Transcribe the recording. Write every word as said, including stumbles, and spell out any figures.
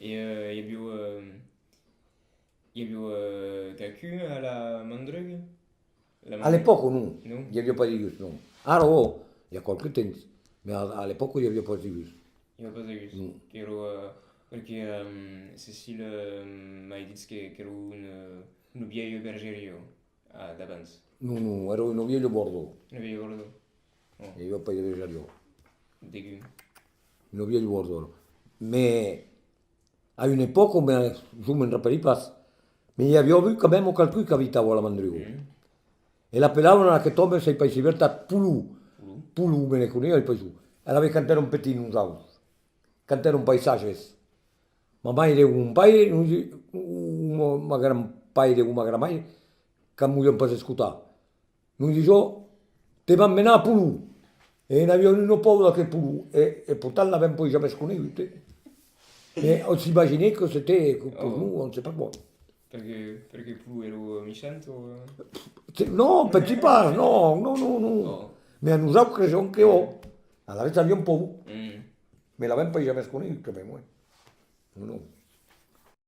E, euh, i aviá, euh, i aviá, euh, qualqu'un a la Mandruga? La A l'epòca, non. Non? I aviá pas de gus, non. Ara, ò, i a qualque temps. Mès a, a l'epòca, i aviá pas de gus. I aviá pas de gus. Non. Qu'èra, euh, perque, euh, Cécile, euh, m'a dit que, qu'èra una, una vièlha bergeriá, ah, d'abans. Non, non, èra una vièlha bòrda. Una vièlha bòrda. Ò. I aviá pas de bergeriá. Degun. Una vièlha bòrda. Mès a una epòca, mès jo me'n rapèli pas, mès i aviá avut quand même qualqu'un qu'abitava a la Mandruga. Mm. E l'apelavan aqueth òme, sai pas si vertat, Pulou. Pulou. Pulou, me ne coneissi pas jo. Alavetz, quand èram petits nosaus, quand èram pas sages, ma maire o mon paire, nos di-, o ma, ma grand-paire o ma grand-maire, quand volián pas escotar, nos disián: «Te vam menar a Pulou.» E n'avián una paur d'aqueth Pulou. E, e pourtant l'avèm pas jamès conegut, eh. Mès on s'imaginèt que c'était, que pour nous, on ne sait pas quoi. Perque, perque Pulou èra, euh, michant o, euh? Non, pensi pas, non, non, non, non. Mès a nosautres cresiam que, ò, alavetz aviam paur. Mm. Mès l'avèm pas jamès conegut, quand même, ouais. Non, non.